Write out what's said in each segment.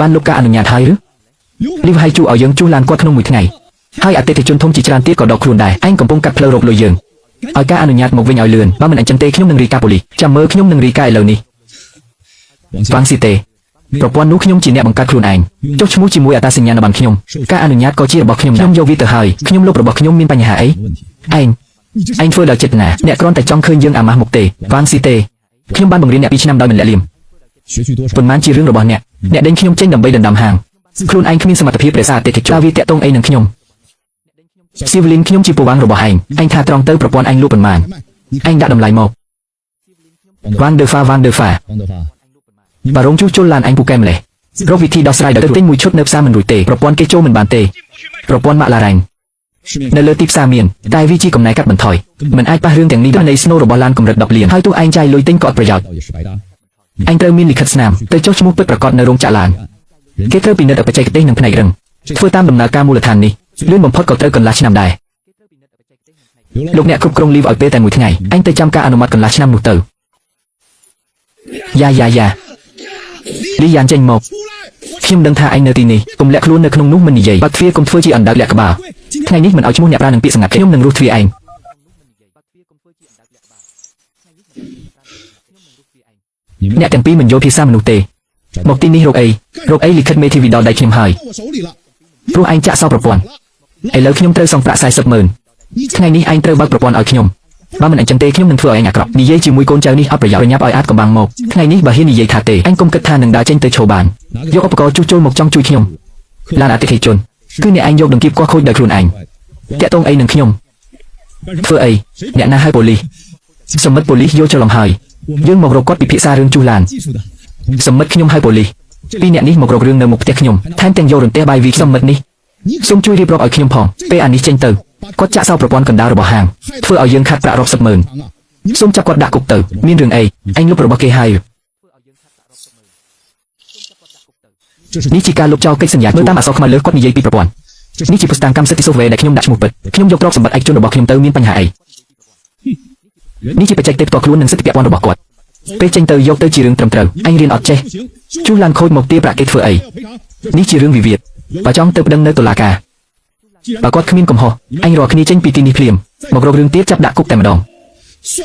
បានលុបការអនុញ្ញាតហើយឬលីវឲ្យជួឲ្យយើងជួសឡានគាត់ក្នុងមួយថ្ងៃហើយអតិថិជនធំជាច្រើនទៀតក៏ដកខ្លួនដែរឯងកំពុងកាត់ផ្លូវរកលុយយើងឲ្យការអនុញ្ញាតមកវិញឲ្យលឿនបើមិនអញ្ចឹងទេខ្ញុំនឹងរីកាប៉ូលីសចាំមើលខ្ញុំនឹងរីកាឥឡូវនេះវ៉ាងស៊ីតេប្រព័ន្ធនោះខ្ញុំជាអ្នកបង្កើតខ្លួនឯងចុះឈ្មោះជាមួយអត្តសញ្ញាណប័ណ្ណខ្ញុំការអនុញ្ញាតក៏ជារបស់ខ្ញុំខ្ញុំយកវាទៅហើយខ្ញុំលុបរបស់ខ្ញុំមានបញ្ហាអីឯងឯងធ្វើដោយចេតនាអ្នកគ្រាន់តែចង់ឃើញយើងអាម៉ាស់មុខទេវ៉ាងស៊ីតេខ្ញុំបានបង្រៀនអ្នក2ឆ្នាំដោយមិនលាក់លៀម 学具多少 ប៉ុន្មានជារឿងរបស់អ្នកអ្នកដេញខ្ញុំចេញដើម្បីដណ្ដើមហាងខ្លួនឯងគ្មានសមត្ថភាពរក្សាអតិថិជនតើវាតាក់ទងអីនឹងខ្ញុំស៊ីវលីនខ្ញុំជាពូវាងរបស់ឯងឯងថាត្រង់ទៅប្រព័ន្ធឯងលក់ប៉ុន្មាន 卖？你 ឯងដាក់តម្លៃមកវ៉ាងដឺហ្វាវ៉ាងដឺហ្វា 王德发， បារងជួសជុលឡានឯងពូកែម្លេះរកវិធីដោះស្រាយដោយទៅទិញមួយឈុតនៅផ្សារមិនរួចទេប្រព័ន្ធគេចូលមិនបានទេប្រព័ន្ធម៉ាក់ឡារ៉ែង 市面 នៅលើទីផ្សារមានតែវាជាកំណែកាត់បន្ថយមិនអាចប៉ះរឿងទាំងនេះនៃស្នូរបស់ឡានកម្រិត10លានហើយទោះឯងចាយលុយទិញក៏អត់ប្រយោជន៍ 倒也是白搭。 ឯងត្រូវមានលិខិតស្នាមទៅចុះឈ្មោះពិតប្រាកដនៅរោងចក្រឡានគេត្រូវពិនិត្យបច្ចេកទេសនិងផ្នែករឹងធ្វើតាមដំណើរការមូលដ្ឋាននេះលឿនបំផុតក៏ត្រូវកន្លះឆ្នាំដែរ 刘老 លោកអ្នកគ្រប់គ្រងលីវឲ្យពេលតែមួយថ្ងៃឯងទៅចាំការអនុម័តកន្លះឆ្នាំនោះទៅយ៉ាយ៉ាយ៉ាលីយ៉ានចេញមកខ្ញុំដឹងថាឯងនៅទីនេះកុំលាក់ខ្លួននៅក្នុងនោះមិននិយាយបើទ្វារកុំធ្វើជាអណ្ដើកលាក់ក្បាលថ្ងៃនេះមិនឲ្យឈ្មោះអ្នកប្រានឹងពាក្យសម្ងាត់ខ្ញុំនឹងរស់ទ្វារឯង 你们 អ្នកទាំងពីរមិនយល់ភាសាមនុស្សទេមកទីនេះរកអីរកអីលិខិតមេធាវីដល់ដៃខ្ញុំហើយ 到我手里了， ព្រោះឯងចាក់សោប្រព័ន្ធឥឡូវខ្ញុំត្រូវសងប្រាក់40ម៉ឺន 你 ថ្ងៃនេះឯងត្រូវបើកប្រព័ន្ធឲ្យខ្ញុំបើមិនអញ្ចឹងទេខ្ញុំនឹងធ្វើឲ្យឯងអាក្រក់និយាយជាមួយកូនចៅនេះអត់ប្រយោជន៍ប្រញាប់ឲ្យអាចកំបាំងមកថ្ងៃនេះបើហ៊ាននិយាយថាទេឯងកុំគិតថានឹងដើរចេញទៅឈោបានយកឧបករណ៍ជួសជុលមកចង់ជួយខ្ញុំឡានអតិថិជនគឺអ្នកឯងយកដង្កៀបកោះខូចដោយខ្លួនឯងតាក់ទងអីនឹងខ្ញុំធ្វើអីអ្នកណាហៅប៉ូលីសសមិទ្ធប៉ូលីសយកច្រឡំហើយយើងមករកគាត់ពិភាក្សារឿងជួសឡាន 技术的， សមិទ្ធខ្ញុំហៅប៉ូលីសពីរអ្នកនេះមករករឿងនៅមុខផ្ទះខ្ញុំថែមទាំងយករន្ទះបាយវីសមិទ្ធនេះ 你 សូមជួយរៀបរាប់ឲ្យខ្ញុំផងពេលអានេះចេញទៅគាត់ចាក់សោប្រព័ន្ធកណ្ដាលរបស់ហាងធ្វើឲ្យយើងខាត់ប្រាក់រាប់សិបម៉ឺន 长啊，你 សូមចាប់គាត់ដាក់គុកទៅមានរឿងអីឯងលុបរបស់គេហើយ 这是 នេះជាការលុបចោលកិច្ចសន្យាមើលតាមអក្សរខ្មៅលើគាត់និយាយពីប្រព័ន្ធនេះជាភស្តុតាងកម្មសិទ្ធិ software ដែលខ្ញុំដាក់ឈ្មោះពិតខ្ញុំយកទ្រព្យសម្បត្តិឯកជនរបស់ខ្ញុំទៅមានបញ្ហាអីនេះជាបច្ចេកទេសផ្ទាល់ខ្លួននិងសិទ្ធិពាក់ព័ន្ធរបស់គាត់ពេលចេញទៅយកទៅជារឿងត្រឹមត្រូវឯងរៀនអត់ចេះ 不行，修 ជួសឡានខូចមកទារប្រាក់គេធ្វើអី 还要赔偿。这 នេះជារឿងវិវាទបើចង់ទៅប្តឹងនៅតុលាការ 既然 បើគាត់គ្មានកំហុសឯងរាល់គ្នាចេញពីទីនេះភ្លាមមករករឿងទៀតចាប់ដាក់គុកតែម្ដង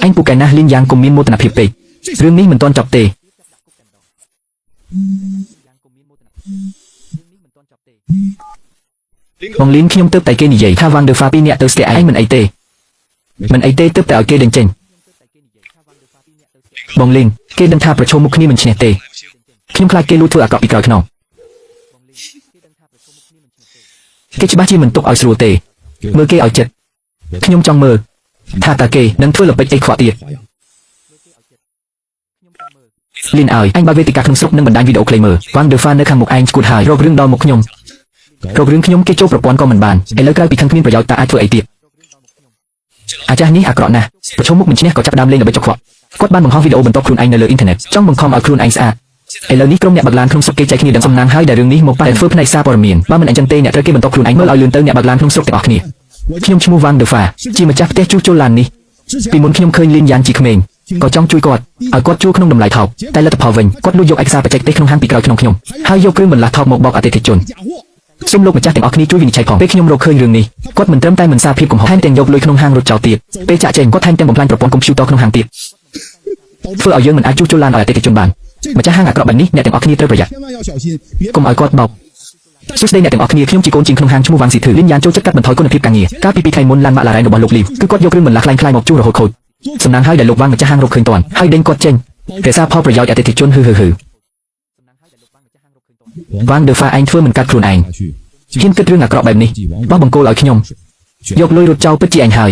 ឯងពូកែណាស់លីនយ៉ាងកុំមានមោទនភាពពេករឿងនេះមិនទាន់ចប់ទេបងលីនខ្ញុំទៅតែគេនិយាយថាវ៉ាងដឺហ្វាពីរនាក់ទៅស្ទះឯងមិនអីទេមិនអីទេទើបតែឲ្យគេដេញចេញបងលីនគេដឹងថាប្រឈមមុខគ្នាមិនឈ្នះទេខ្ញុំខ្លាចគេលួចធ្វើអាក្រក់ពីក្រោយខ្នងគេច្បាស់ជាមិនទុកឲ្យស្រួលទេមើលគេឲ្យចិត្តខ្ញុំចង់មើលថាតើគេនឹងធ្វើល្បិចអីខ្វក់ទៀត 花样， លីនឲ្យអញបើកវេទិកាក្នុងស្រុកនិងបណ្ដាញវីដេអូខ្លីមើលវ៉ាងដឺហ្វានៅខាងមុខឯងឈួតហើយរករឿងដល់មុខខ្ញុំរករឿងខ្ញុំគេចូលប្រព័ន្ធក៏មិនបានឥឡូវក្រៅពីខឹងគ្មានប្រយោជន៍តើអាចធ្វើអីទៀតអាចារ្យនេះអាក្រក់ណាស់ប្រឈមមុខមិនឈ្នះក៏ចាប់ផ្ដើមលេងល្បិចចុកខ្វក់គាត់បានបង្ហោះវីដេអូបន្ទាប់ខ្លួនឯងនៅលើអ៊ីនធឺណិតចង់បង្ខំឲ្យខ្លួនឯងស្អាតឥឡូវនេះក្រុមអ្នកបើកឡានក្នុងស្រុកគេចែកគ្នាដឹងសំណាងហើយដែលរឿងនេះមកប៉ះតែធ្វើផ្នែកសារព័ត៌មានបើមិនអញ្ចឹងទេអ្នកត្រូវគេបន្ទាប់ខ្លួនឯងមើលឲ្យលឿនទៅអ្នកបើកឡានក្នុងស្រុកទាំងអស់គ្នា 我 ខ្ញុំឈ្មោះវ៉ាងដឺហ្វាជាម្ចាស់ផ្ទះជួសជុលឡាននេះ 之前 ពីមុនខ្ញុំឃើញលីនយ៉ាងជាក្មេងក៏ចង់ជួយគាត់ឲ្យគាត់ជួលក្នុងតម្លៃថោកតែលទ្ធផលវិញគាត់លួចយកឯកសារបច្ចេកទេសក្នុងហាងពីក្រោយក្នុងខ្ញុំហើយយកគ្រឿងបន្លាស់ថោកមកបោកអតិថិជន 假货， សូមលោកម្ចាស់ទាំងអស់គ្នាជួយវិនិច្ឆ័យផងពេលខ្ញុំរកឃើញរឿងនេះគាត់មិនត្រឹមតែមិនសារភាពកំហុសថែមទាំងយកលុយក្នុងហាងរត់ចោលទៀតពេលចាក់ចេញគាត់ថែមទាំងបំផ្លាញប្រព័ន្ធកុំព្យូទ័រក្នុងហាងទៀត 导致 ធ្វើឲ្យយើងមិនអាចជួសជុលឡានឲ្យអតិថិជនបានម្ចាស់ហាងអាក្រក់បែបនេះអ្នកទាំងអស់គ្នាត្រូវប្រយ័ត្ន 千万要小心，别 កុំឲ្យគាត់បោកសួស្តីអ្នកទាំងអស់គ្នាខ្ញុំជាកូនជាងក្នុងហាងឈ្មោះវ៉ាងស៊ីធឺលីនយ៉ានចូលចិត្តកាត់បន្ថយគុណភាពការងារកាលពីពីថ្ងៃមុនឡានម៉ាក់ឡារ៉ែនរបស់លោកលីវគឺគាត់យកគ្រឿងបន្លាស់ក្លែងៗមកជួសរហូតខូចសំណាងហើយដែលលោកវ៉ាងម្ចាស់ហាងរកឃើញទាន់ហើយដេញគាត់ចេញរក្សាផលប្រយោជន៍អតិថិជនហឺហឺហឺវ៉ាងដឺហ្វាឯងធ្វើមិនកាត់ខ្លួនឯង 下去。 ហ៊ានគិតរឿងអាក្រក់បែបនេះ 继王 បោះបង្គោលឲ្យខ្ញុំយកលុយរត់ចោលពិតជាឯងហើយ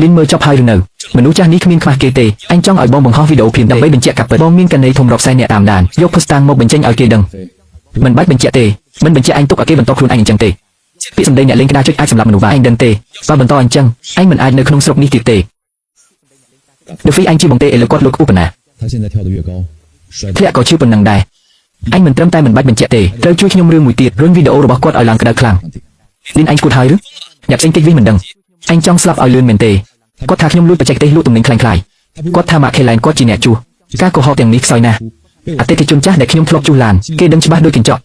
លីនមើលចប់ហើយឬនៅមនុស្សចាស់នេះគ្មានខ្មាស់គេទេអញចង់ឲ្យបងបង្ហោះវីដេអូភ្លាមដើម្បីបញ្ជាក់ការពិតបងមានកណីធំរាប់សែនអ្នកតាមដានយកភស្តុតាងមកបញ្ចេញឲ្យគេដឹងមិនបាច់បញ្ជាក់ទេមិនបញ្ជាក់អញទុកឲ្យគេបន្តខ្លួនឯងអញ្ចឹងទេពាក្យសម្ដីអ្នកលេងក្តារចុចអាចសម្លាប់មនុស្សបានឯងដឹងទេបើបន្តអញ្ចឹងឯងមិនអាចនៅក្នុងស្រុកនេះទៀតទេដឺហ្វីឯងជាបងទេឥឡូវគាត់លុតខ្ពស់ប៉ុណ្ណា 他现在跳得越高，摔 ធ្លាក់ក៏ឈឺប៉ុណ្ណឹងដែរអញមិនត្រឹមតែមិនបាច់បញ្ជាក់ទេត្រូវជួយខ្ញុំរឿងមួយទៀតរុញវីដេអូរបស់គាត់ឲ្យឡើងក្តៅខ្លាំង 上顶。 លីនអញឈួតហើយឬអ្នកផ្សេងគេចវិញមិនដឹងអញចង់ស្លាប់ឲ្យលឿនមែនទេគាត់ថាខ្ញុំលួចបច្ចេកទេសលក់ទំនិញខ្លាំងខ្លាយគាត់ថាម៉ាក់ខេឡែនគាត់ជាអ្នកជួស ការកុហកទាំងនេះខ្សោយណាស់អតិថិជនចាស់ដែលខ្ញុំធ្លាប់ជួសឡានគេដឹងច្បាស់ដូចកញ្ចក់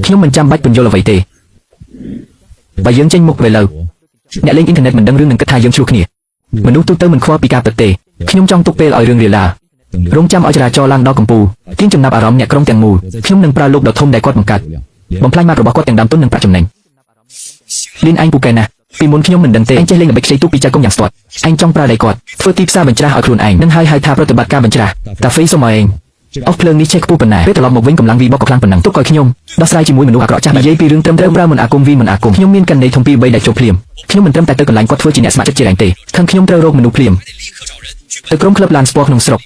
ខ្ញុំមិនចាំបាច់ពន្យល់អ្វីទេបើយើងចេញមុខទៅលើអ្នកលេងអ៊ីនធឺណិតមិនដឹងរឿងនឹងគិតថាយើងឆ្លោះគ្នាមនុស្សទូទៅមិនខ្វល់ពីការពិតទេខ្ញុំចង់ទុកពេលឲ្យរឿងរាលដាលរងចាំឲ្យចរាចរណ៍ឡើងដល់កំពូលទាញចំណាប់អារម្មណ៍អ្នកក្រុងទាំងមូលខ្ញុំនឹងប្រើលោកដ៏ធំដែលគាត់បង្កើតបំផ្លាញម៉ាករបស់គាត់ទាំងដើមទុននិងប្រាក់ចំណេញលៀនឯងពូកែណាស់ពីមុនខ្ញុំមិនដឹងទេឯងចេះលេងល្បិចខ្ចីទូពីចៅកុំយ៉ាងស្ទាត់ឯងចង់ប្រើដៃគាត់ធ្វើទីផ្សារបញ្ច្រាស់ឲ្យខ្លួនឯងនឹងហើយហៅថាប្រតិបត្តិការបញ្ច្រាស់តាហ្វេសុំឲ្យឯងអស់ភ្លើងនេះចេះខ្ពស់ប៉ុណ្ណាពេលត្រឡប់មកវិញកម្លាំងវីបកក៏ខ្លាំងប៉ុណ្ណឹងទុកឲ្យខ្ញុំដោះស្រាយជាមួយមនុស្សអាក្រក់ចាស់និយាយពីរឿងត្រឹមត្រូវប្រើមិនអាគមវីមិនអាគមខ្ញុំមានកណីធំពីរបីដែលចូលភ្លាមខ្ញុំមិនត្រឹមតែទៅកន្លែងគាត់ធ្វើជាអ្នកស្ម័គ្រចិត្តជារែងទេខាងខ្ញុំត្រូវរកមនុស្សភ្លាមទៅក្រុមក្លឹបឡានស្ពតក្នុងស្រុក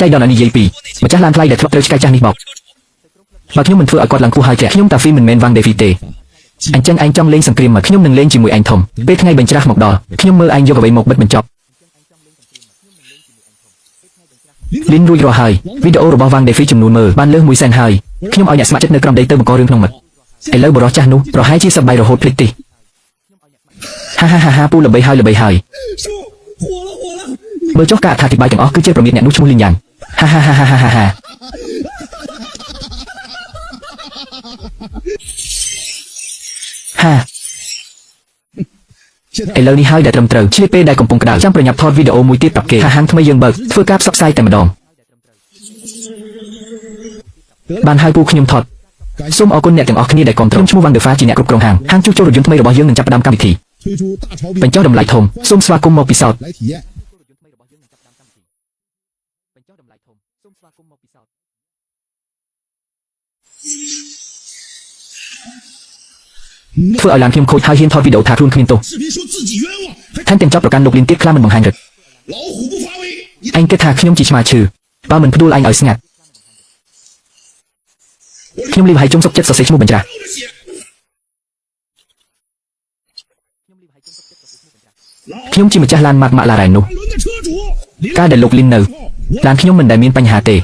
ចៃដន្យឲ្យនិយាយពីម្ចាស់ឡានថ្លៃដែលធ្លាប់ត្រូវឆ្កែចាស់នេះបោកបើខ្ញុំមិនធ្វើឲ្យគាត់ឡើងខ្ពស់ហើយចាខ្ញុំតាហ្វីមិនមែនវ៉ាងដេវីទេអញ្ចឹងឯងចង់លេងសង្គ្រាមមកខ្ញុំនឹងលេងជាមួយឯងធំពេលថ្ងៃបញ្ច្រាស់មកដល់ខ្ញុំមើលឯងយកអ្វីមកបិទបញ្ចប់លីនរួចរាល់ហើយវីដេអូរបស់វ៉ាងដេហ្វីចំនួនមើលបានលើស1សែនហើយខ្ញុំឲ្យអ្នកស្ម័គ្រចិត្តនៅក្រោមដីទៅបង្ករឿងក្នុងមិត្តឥឡូវបរិសចាស់នោះប្រហែលជាសប្បាយរហូតភ្លេចទីហាហាហាហាពូល្បីហើយល្បីហើយមើលចុះការអត្ថាធិប្បាយទាំងអស់គឺជាប្រមាថអ្នកនោះឈ្មោះលីនយ៉ាងហាហាហាហាហាហាហាឥឡូវនេះហើយដែលត្រឹមត្រូវឆ្លៀតពេលដែលកំពុងក្តៅចាំប្រញាប់ថតវីដេអូមួយទៀតប្រាប់គេថាហាងថ្មីយើងបើកធ្វើការផ្សព្វផ្សាយតែម្ដងបានហើយពូខ្ញុំថតសូមអរគុណអ្នកទាំងអស់គ្នាដែលគាំទ្រខ្ញុំឈ្មោះវ៉ាងដេហ្វាជាអ្នកគ្រប់គ្រងហាងហាងជួសជុលរថយន្តថ្មីរបស់យើងនឹងចាប់ផ្ដើមកម្មវិធីបញ្ចុះតម្លៃធំសូមស្វាគមន៍មកពិសោធន៍ធ្វើឲ្យឡានខ្ញុំខូចហើយហ៊ានថតវីដេអូថាខ្លួនគ្មានទោសថែមទាំងចាប់ប្រកាន់លោកលីនទៀតខ្លាមិនបង្ហាញរឹកឯងគិតថាខ្ញុំជាឆ្មាឈឺបើមិនផ្ដួលឯងឲ្យស្ងាត់ខ្ញុំលីវហើយជុំសុកចិត្តសរសេរឈ្មោះបញ្ច្រាស់ខ្ញុំជាម្ចាស់ឡានម៉ាកម៉ាឡារ៉ែននោះការដែលលោកលីននៅឡានខ្ញុំមិនដែលមានបញ្ហាទេ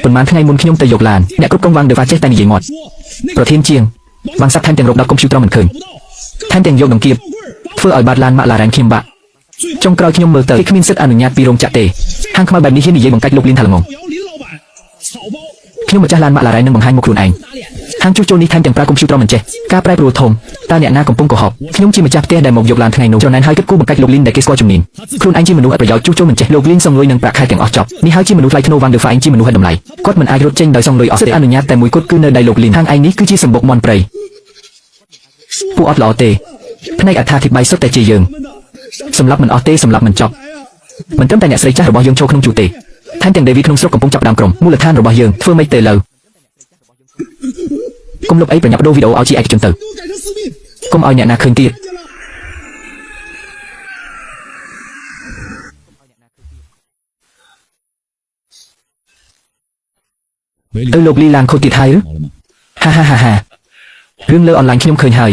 ប៉ុន្មានថ្ងៃមុនខ្ញុំទៅយកឡានអ្នកគ្រប់គ្រងវ៉ាងដេវ៉ាចេះតែនិយាយមាត់ប្រធានជាងវ៉ាងសាប់ថែមទាំងរកដល់កុំព្យូទ័រមិនឃើញថែមទាំងយកដង្កៀបធ្វើឲ្យបាត់ឡានម៉ាក់ឡារ៉ែនខ្ញុំបាក់ចុងក្រោយខ្ញុំមើលទៅគេគ្មានសិទ្ធិអនុញ្ញាតពីរោងចក្រទេហាងខ្មៅបែបនេះហ៊ាននិយាយបង្កាច់លោកលីនថាល្ងងខ្ញុំម្ចាស់ឡានម៉ាក់ឡារ៉ែននឹងបង្ហាញមកខ្លួនឯងហាងជួសជុលនេះថែមទាំងប្រើកុំព្យូទ័រមិនចេះការប្រែប្រួលធំតើអ្នកណាកំពុងកុហកខ្ញុំជាម្ចាស់ផ្ទះដែលមកយកឡានថ្ងៃនោះចំណែនហើយគិតគូរបង្កាច់លោកលីនដែលគេស្គាល់ជំនាញខ្លួនឯងជាមនុស្សឥតប្រយោជន៍ជួសជុលមិនចេះលោកលីនសងលុយនឹងប្រាក់ខែទាំងអស់ចប់នេះហើយជាមនុស្សថ្លៃថ្នូរវ៉ាងដេហ្វាឯងជាមនុស្សឥតតម្លៃគាត់មិនអាចរត់ចេញដោយសងលុយអស់ទេអនុញ្ញាតតែមួយគត់គឺនៅដៃលោកលីនហាងឯងនេះគឺជាសម្បុកមន់ព្រៃពួកអត់ល្អទេផ្នែកអត្ថាធិប្បាយសុទ្ធតែជាយើងសម្រាប់មិនអស់ទេសម្រាប់មិនចប់មិនត្រឹមតែអ្នកស្រីចាស់របស់យើងចូលក្នុងជួរទេថែមទាំងដេវីក្នុងស្រុកកំពុងចាប់ផ្ដើមក្រុមមូលដ្ឋានរបស់យើងធ្វើម៉េចទៅលើកុំលុបអីប្រញាប់ដូរវីដេអូឲ្យជាឯកជនទៅកុំឲ្យអ្នកណាឃើញទៀតទៅលោកលីឡានខូចទៀតហើយឬហាហាហាហារឿងលើអនឡាញខ្ញុំឃើញហើយ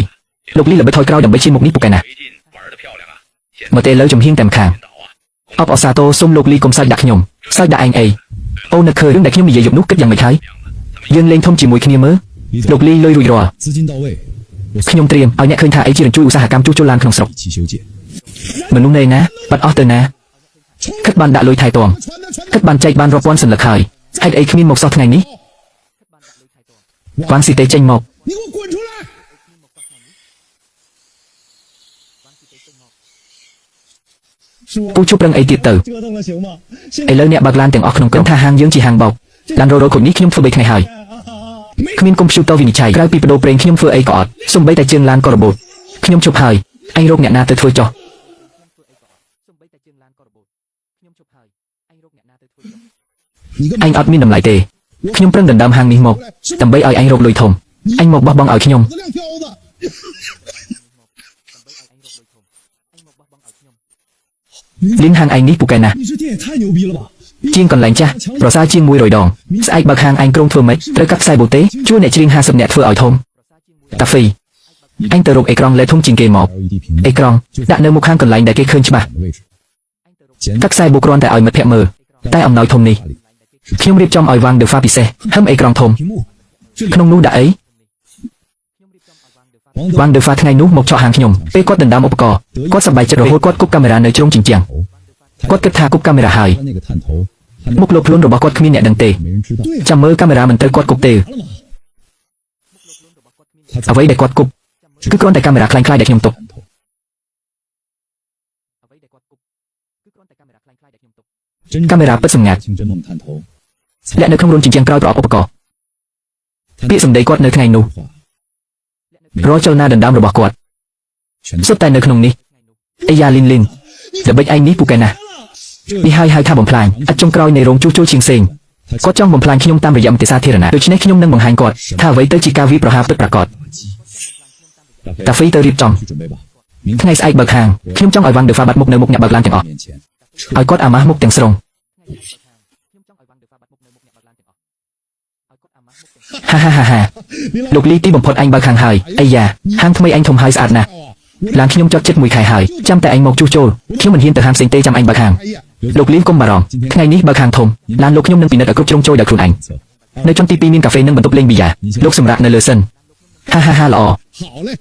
លោកលីល្បិចថយក្រោយដើម្បីឈានមុខនេះពូកែណាមកទេលើចំហៀងតែម្ខាងអបអសាទរសូមលោកលីកុំសើចដាក់ខ្ញុំសើចដាក់ឯងអីអូនឹកឃើញរឿងដែលខ្ញុំនិយាយយប់នោះគិតយ៉ាងម៉េចហើយយើងលេងធំជាមួយគ្នាមើលលោកលីលុយរួចរាល់ខ្ញុំត្រៀមឲ្យអ្នកឃើញថាអីជារញ្ជួយឧស្សាហកម្មជួសជុលឡានក្នុងស្រុកមនុស្សនៅណាបាត់អស់ទៅណាគិតបានដាក់លុយថែទាំគិតបានចែកបានរាប់ពាន់សន្លឹកហើយហេតុអីគ្មានមកសោះថ្ងៃនេះវ៉ាងស៊ីតេចេញមកពូជប់រឹងអីទៀតទៅឥឡូវអ្នកបើកឡានទាំងអស់ក្នុងក្រុងថាហាងយើងជាហាងបោកឡានរោរោខូចនេះខ្ញុំធ្វើ3ថ្ងៃហើយគ្មានកុំព្យូទ័រវិនិច្ឆ័យក្រៅពីបដូរប្រេងខ្ញុំធ្វើអីក៏អត់សូម្បីតែជើងឡានក៏របូតខ្ញុំជប់ហើយឯងរកអ្នកណាទៅធ្វើចោះឯងអត់មានតម្លៃទេខ្ញុំប្រឹងដណ្ដើមហាងនេះមកដើម្បីឲ្យឯងរកលុយធំឯងមកបោះបង់ឲ្យខ្ញុំលីនហាងឯងនេះពូកែណាស់ជាងកន្លែងចាស់ប្រសើរជាង100ដងស្អែកបើកហាងឯងក្រុងធ្វើម៉េចត្រូវកាត់ខ្សែបូទេជួយអ្នកច្រៀង50អ្នកធ្វើឲ្យធំតាហ្វីឯងទៅរកអេក្រង់លេធំជាងគេមកអេក្រង់ដាក់នៅមុខហាងកន្លែងដែលគេឃើញច្បាស់កាត់ខ្សែបូគ្រាន់តែឲ្យមិត្តភក្តិមើលតែអំណោយធំនេះខ្ញុំរៀបចំឲ្យវ៉ាងដេហ្វាពិសេសហឹមអេក្រង់ធំក្នុងនោះដាក់អីវ៉ាងដេហ្វាថ្ងៃនោះមកឆក់ហាងខ្ញុំពេលគាត់ដណ្ដើមឧបករណ៍គាត់សប្បាយចិត្តរហូតគាត់គប់កាមេរ៉ានៅជ្រុងជញ្ជាំងគាត់គិតថាគប់កាមេរ៉ាហើយ មុខលោកខ្លួនរបស់គាត់គ្មានអ្នកដឹងទេ 没人知道。对， ចាំមើលកាមេរ៉ាមិនត្រូវគាត់គប់ទេ 了吗？ អ្វីដែលគាត់គប់គឺគ្រាន់តែកាមេរ៉ាคล้ายៗដែលខ្ញុំទុក 真 កាមេរ៉ាពិតសម្ងាត់ 清真梦探头 លាក់នៅក្នុងរន្ធជញ្ជាំងក្រោយប្រអប់ឧបករណ៍ពាក្យសម្ដីគាត់នៅថ្ងៃនោះ 话 រាល់ចលនាដណ្ដើមរបស់គាត់ 全 សុទ្ធតែនៅក្នុងនេះអាយ៉ាលីនលីនល្បិចឯងនេះពូកែណាស់នេះហើយហៅថាបំផ្លាញអត់ចុងក្រោយនៃរោងជួសជុលឈៀងសេងគាត់ចង់បំផ្លាញខ្ញុំតាមរយៈមតិសាធារណៈដូច្នេះខ្ញុំនឹងបង្ហាញគាត់ថាអ្វីទៅជាការវាយប្រហារពិតប្រាកដ 大飞 តាហ្វីទៅរៀបចំ 去准备吧。明 ថ្ងៃស្អែកបើកហាងខ្ញុំចង់ឲ្យវ៉ាងដឺហ្វាបាត់មុខនៅមុខអ្នកបើកឡានទាំងអស់ 面前 ឲ្យគាត់អាម៉ាស់មុខទាំងស្រុងហាហាហាហាលោកលីទីបំផុតអញបើកហាងហើយអាយ៉ាហាងថ្មីអញធំហើយស្អាតណាស់ឡានខ្ញុំចត់ចិត្តមួយខែហើយចាំតែអញមកជួសជុលខ្ញុំមិនហ៊ានទៅហាងផ្សេងទេចាំអញបើកហាង 哎呀， លោកលីកុំបារម្ភថ្ងៃនេះបើកហាងធំឡានលោកខ្ញុំនឹងពិនិត្យឲ្យគ្រប់ជ្រុងជ្រោយដោយខ្លួនឯង 走 នៅជាន់ទី2មានកាហ្វេនិងបន្ទប់លេងប៊ីយ៉ាលោកសម្រាប់នៅលើសិនហាហាហាល្អ 好嘞。